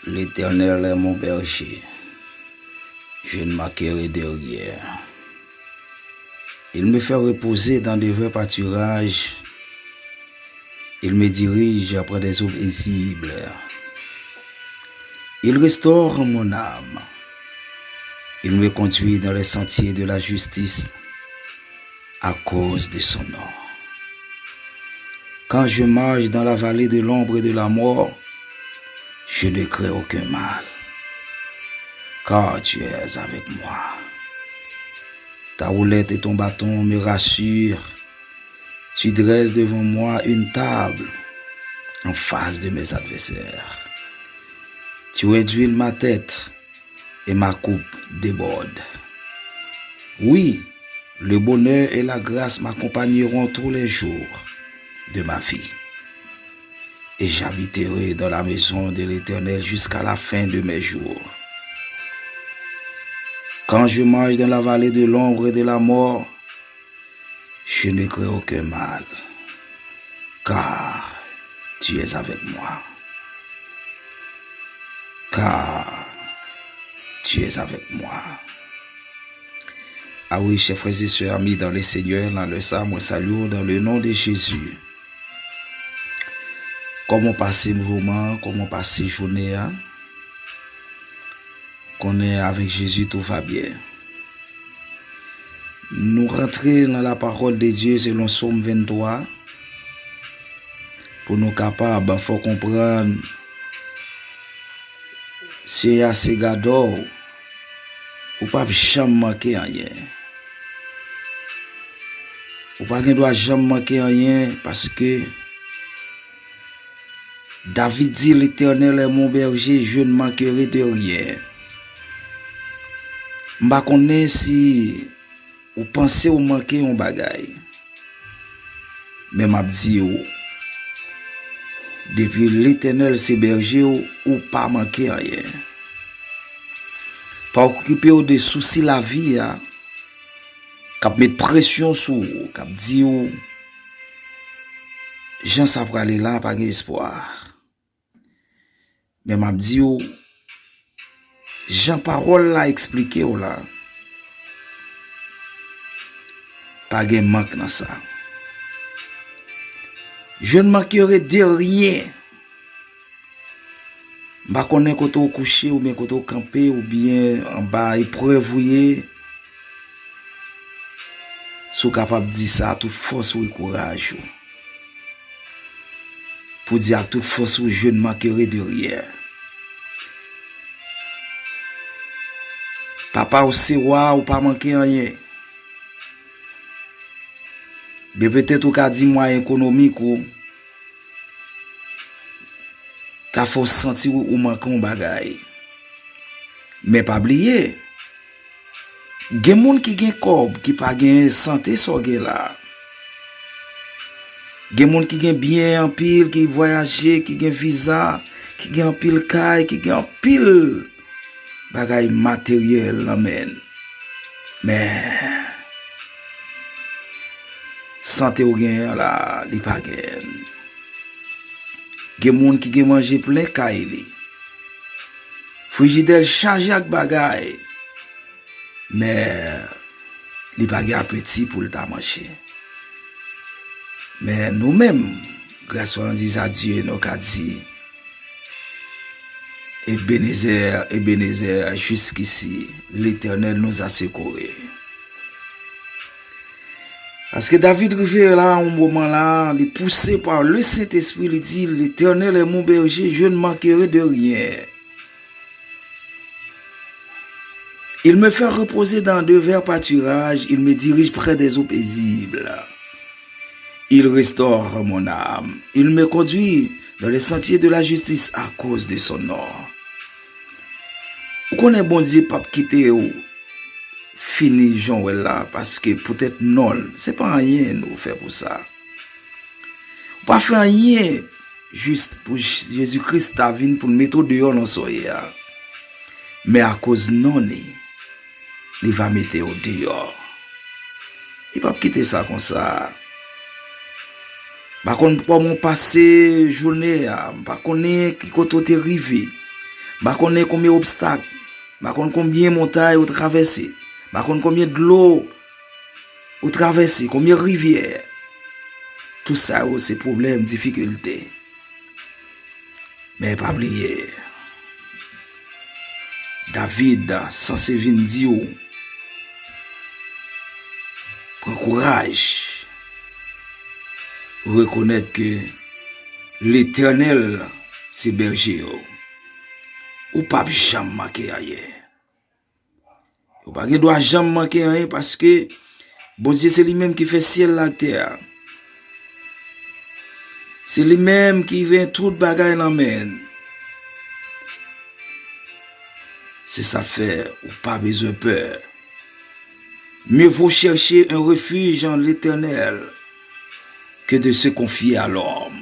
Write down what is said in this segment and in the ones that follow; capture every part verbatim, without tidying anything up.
L'Éternel est mon berger, je ne manquerai de rien. Il me fait reposer dans de verts pâturages, il me dirige près des eaux paisibles. Il restaure mon âme, il me conduit dans les sentiers de la justice à cause de son nom. Quand je marche dans la vallée de l'ombre de la mort, je ne crains aucun mal, car tu es avec moi. Ta houlette et ton bâton me rassurent. Tu dresses devant moi une table en face de mes adversaires. Tu réduis ma tête et ma coupe déborde. Oui, le bonheur et la grâce m'accompagneront tous les jours de ma vie. Et j'habiterai dans la maison de l'Éternel jusqu'à la fin de mes jours. Quand je marche dans la vallée de l'ombre de la mort, je ne crains aucun mal, car tu es avec moi. Car tu es avec moi. Ah wi, chè frè e sè, ami dan le Senyè, nan lè sa, mwen salye w dan le non de Jezi. Kòman w pase moman, kòman w pase jounen an? Konnen avèk Jezi, tout va byen. Nou rantre nan la parole de Dieu selon Sòm venntwa, pou nou kapab fè w konprann Senyè a se gadò w, ou p ap janm manke anyen. Ou pa gen dwa janm manke anyen, paske David di, L'Éternel est mon berger, je ne manquerai de rien. M pa konnen si ou panse ou manke yon bagay. Men m ap di w, depi Letènèl se bèje w, ou pa manke anyen. Pa okipe w de sousi lavi a, k ap met presyon sou ou, k ap di w, jan sa prale la, pa gen espwa. Men m ap di w, jan pawòl la eksplike w la, pa gen mank nan sa. Je ne manquerai de rien. M pa konnen kote w kouche, oubyen kote w kanpe, oubyen anba eprèv ou ye. Si w kapab di sa, tout fòs ou e kouraj ou. Pou di ak tout fòs ou, je ne manquerai de rien. Papa ou se wa, ou pa manke anyen. Men petèt ou ka di mwayen ekonomik ou ka fè w santi w, ou manke yon bagay. Men pa bliye, gen moun ki gen kòb, ki pa gen sante sa w gen la. Gen moun ki gen byen anpil, ki vwayaje, ki gen viza, ki gen anpil kay, ki gen anpil bagay materyèl nan men l. Men, sante w genyen an la, li pa genyen l. Gen moun ki gen manje plen kay li. Frijidè l chaje ak bagay. Men, li pa gen apeti pou l ta manje. Men nou menm, grâce rendue à Dieu, nou ka di, Ebenezè, Ebenezè, jusqu'ici, l'Éternel nous a secourus. Paske David rive la, yon moman la, li pouse pa le Sentespri, li di, L'Éternel est mon berger, je ne manquerai de rien. Il me fait reposer dans de verts pâturages, il me dirige près des eaux paisibles. Il restaure mon âme. Il me conduit dans les sentiers de la justice à cause de son nom. Ou konnen Bondye p ap kite w fini jan w wè l la, paske poutèt non l, se pa anyen nou fè pou sa. Ou pa fè anyen jis pou Jezi Kris ta vin pou l mete w deyò nan sa w ye a. Men akoz non li, li va mete w deyò. Li p ap kite sa konsa. M pa konn kòman w pase jounen an, m pa konnen ki kote w te rive. M pa konnen konbyen obstak, m pa konn konbyen montay ou travèse, m pa konn konbyen dlo ou travèse, konbyen rivyè. Tout sa yo se pwoblèm, difikilte. Men pa bliye, David sanse vin di w, pran kouraj, rekonèt ke Letènèl se bèje w. Ou p ap janm manke anyen. Ou pa gen dwa janm manke anyen, paske Bondye se li menm ki fè syèl la ak tè a. Se li menm ki gen tout bagay nan men l. Se sa k fè ou pa bezwen pè. Mieux vaut chercher un refuge en l'Éternel que de se confier à l'homme.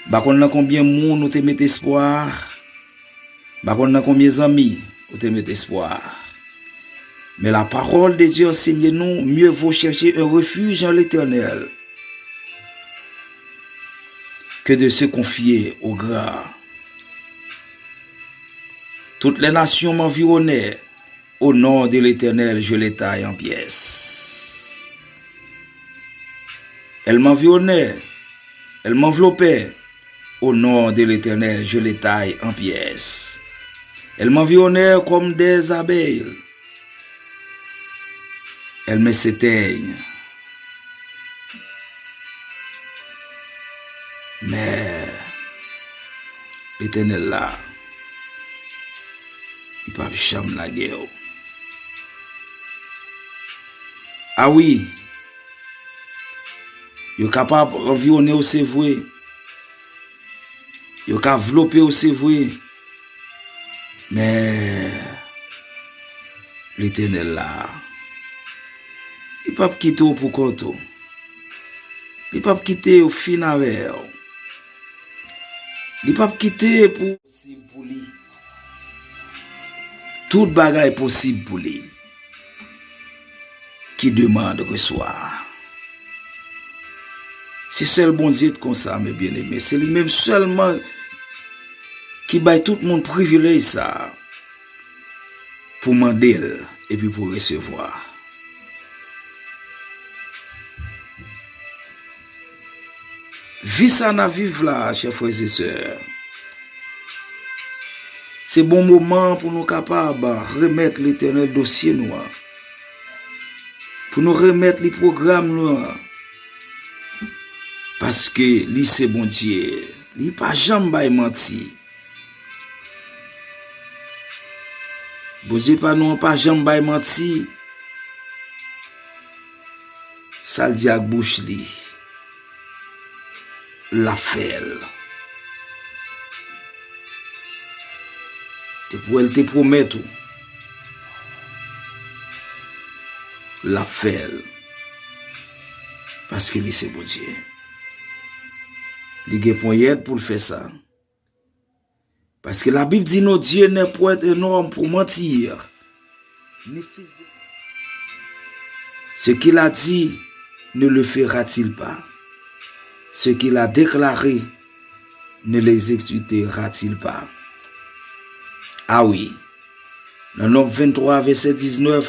M pa konn nan konbyen moun ou te met espwa, m pa konn nan konbyen zanmi ou te met espwa. Men la parole de Dieu enseigne nous, mieux vaut chercher un refuge en l'Éternel que de se confier aux grands. Toutes les nations m'environnaient, au nom de l'Éternel, je les taille en pièces. Elles m'environnaient, elles m'enveloppaient, au nom de l'Éternel, je les taille en pièces. Elles m'environnèrent comme des abeilles. Elles me s'éteignent. Men Letènèl la, li p ap janm lage w. A wi, yo kapab anviwonnen w, se vre. Yo ka vlope w, se vre. Men Letènèl la, li p ap kite w pou kont ou. Li p ap kite w fin avè w. Li p ap kite pou posib pou li. Tout bagay posib pou li. Qui demande reçoit. Se sèl Bondye k konsa, mes bien-aimés. Se li menm sèlman ki bay tout moun privilèj sa a pou mande l epi pou resevwa. Vi sa n ap viv la, chè frè e sè, se bon moman pou nou kapab remèt Letènèl dosye nou an, pou nou remèt li pwogram nou an, paske li se Bondye, li pa janm bay manti. Bondye pa nou an pa janm bay manti. Sa l di ak bouch li, l ap fè l. Depi w wè l te pwomèt ou, l ap fè l. Paske li se Bondye. Li gen ponyèt pou l fè sa. Parce que la Bible dit, notre Dieu n'est point un homme pour mentir, ni fils de... Ce qu'il a dit, ne le fera-t-il pas? Ce qu'il a déclaré, ne l'exécutera-t-il pas? Ah oui, nan Nonb venntwa, vèsè diznèf,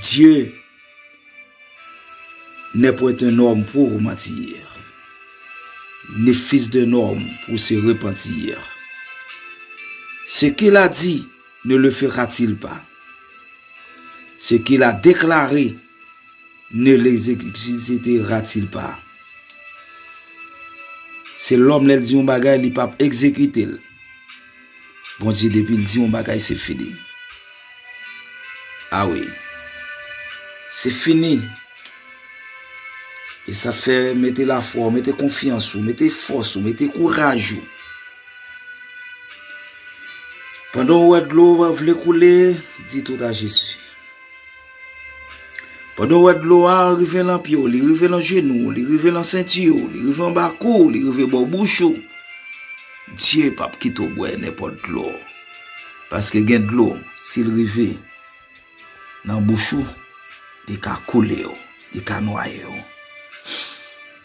Dieu n'est point un homme pour mentir, ni fils d'un homme pour se repentir. Ce qu'il a dit, ne le fera-t-il pas? Ce qu'il a déclaré, ne l'exécutera-t-il pas? Se lòm, lè l di yon bagay, li p ap egzekite l. Bondye, depi l di yon bagay, se fini. A wi. Se fini. E sa fè, mete lafwa w, mete konfyans ou, mete fòs ou, mete kouraj ou. Pandan w wè dlo vle koule, di tout a Jezi. Pandan w wè dlo a rive nan pye w, li rive nan jenou w, li rive nan senti w, li rive anba kou w, li rive bò bouch ou, Dye p ap kite w bwè nenpòt dlo. Paske gen dlo, si l rive nan bouch ou, li ka koule w, li ka nwaye w.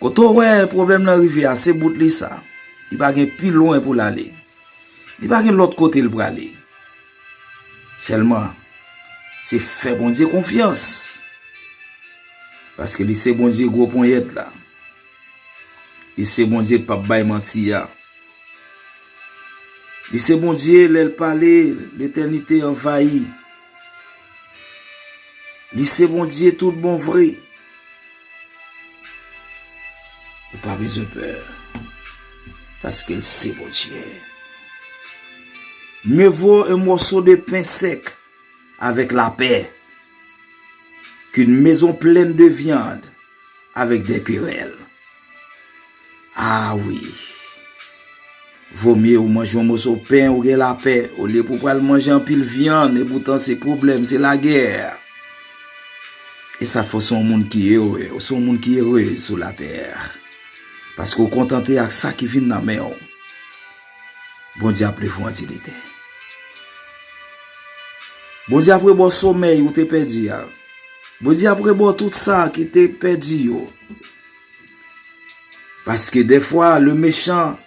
Kote w wè pwoblèm nan rive a, se bout li sa. Li pa gen pi lwen pou l ale. Li pa gen lòt kote l prale. Sèlman, se fè Bondye konfyans. Paske li se Bondye gwo ponyèt la. Li se Bondye k p ap bay manti a. Li se Bondye, lè l pale, letènite anvayi. Li se Bondye tout bon vre. Ou pa bezwen pè, paske l se Bondye. Mieux vaut un morceau de pain sec avec la paix qu'une maison pleine de viande avec des querelles. Ah wi. Vomye ou manje yon moso pen, ou gen lapè, olye pou pral manje anpil vyann, epoutan se pwoblèm, se lagè. E sa fè w se yon moun ki ere, ou se yon moun ki erez sou latè. Paske w kontante ak sa ki vin nan men w. Bondye ap leve w an dignite. Bondye ap rebò somèy ou te pèdi a. Bondye ap rebò tout sa ki te pèdi yo. Parce que des fois, le méchant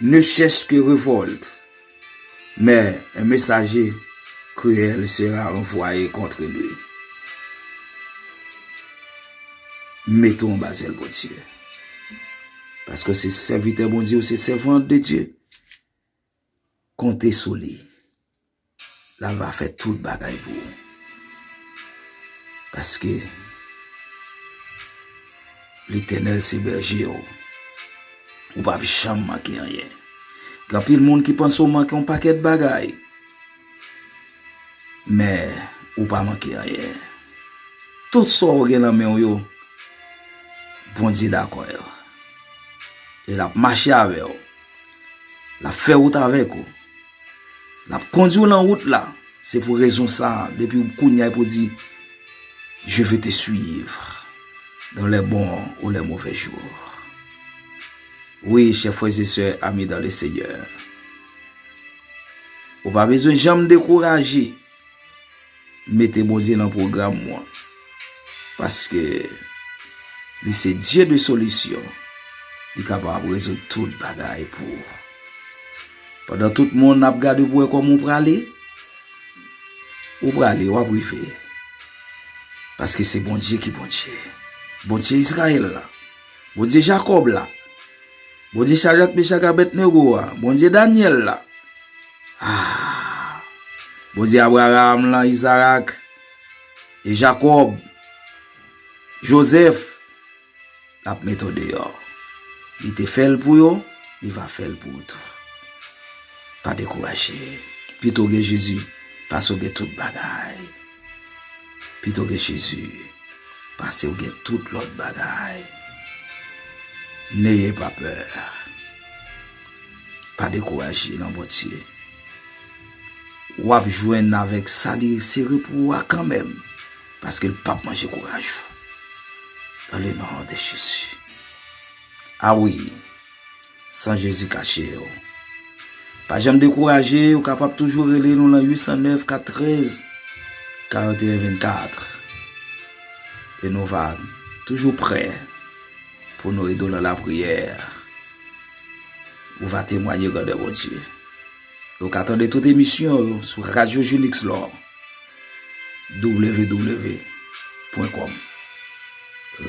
ne cherche que révolte, mais un messager cruel sera envoyé contre lui. Mete w anba zèl Bondye. Paske se sèvitè Bondye, ou se sèvant de Dye. Konte sou li. L ap va fè tout bagay pou ou. Paske Letènèl se bèje w. Ou p ap janm manke anyen. Gen anpil moun ki panse w manke yon pakèt bagay. Men, ou pa manke anyen. Tout sa w gen nan men w yo, Bondye dakò yo. E l ap mache avè w. L ap fè wout avèk ou. L ap kondui w nan wout la. Se pou rezon sa a, depi kounye a, pou di, Je vais te suivre dans les bons ou les mauvais jours. Wi, chè frè e sè, ami dans le Seigneur. Ou pa bezwen janm dekouraje. Mete Bondye nan pwogram ou an. Paske li se Dye de solisyon. Li kapab rezoud tout bagay pou ou. Pandan tout moun ap gade pou wè kòman ou prale, ou prale, w ap rive. Paske se Bondye ki Bondye. Bondye Izrayèl la. Bondye Jakòb la. Bondye Chadrak, Mechak, Abèdnego a. Bondye Danyèl la. Ah! Bondye Abraram lan, Izarak, e Jakòb, Jozèf, l ap mete w deyò. Li te fè l pou yo, li va fè l pou ou tou. Pa dekouraje. Pito w gen Jezi, pase w gen tout bagay. Pito w gen Jezi, pase w gen tout lòt bagay. N'ayez pas peur. Pa dekouraje nan Bondye. W ap jwenn avèk sa li sere pou ou a kanmenm, paske l p ap manje kouraj ou. Dans le nom de Jésus. Ah wi, san Jezi kache yo. Pa janm dekouraje, ou kapab toujou rele nou nan uit san nèf kat trèz karanteyen vennkat. E nou va toujou prè pou nou ede w nan lapriyè. Ou va temwaye grandè Bondye. Ou ka tande tout emisyon yo sou Radyo Junix Lò, w w w pwen kòm.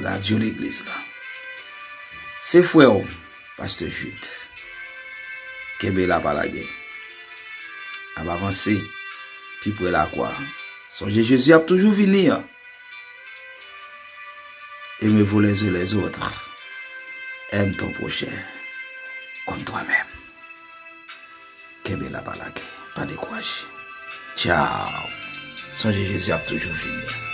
Radyo Legliz la. Se frè w, Pastè Jude. Kenbe la, pa lage. N ap avanse pi pre lakwa. Sonje Jezi ap toujou vini an. Aimez-vous les uns les autres. Aime ton prochain comme toi-même. Kenbe la, pa lage, pa dekouraje. Tchaw. Sonje Jezi ap toujou vini.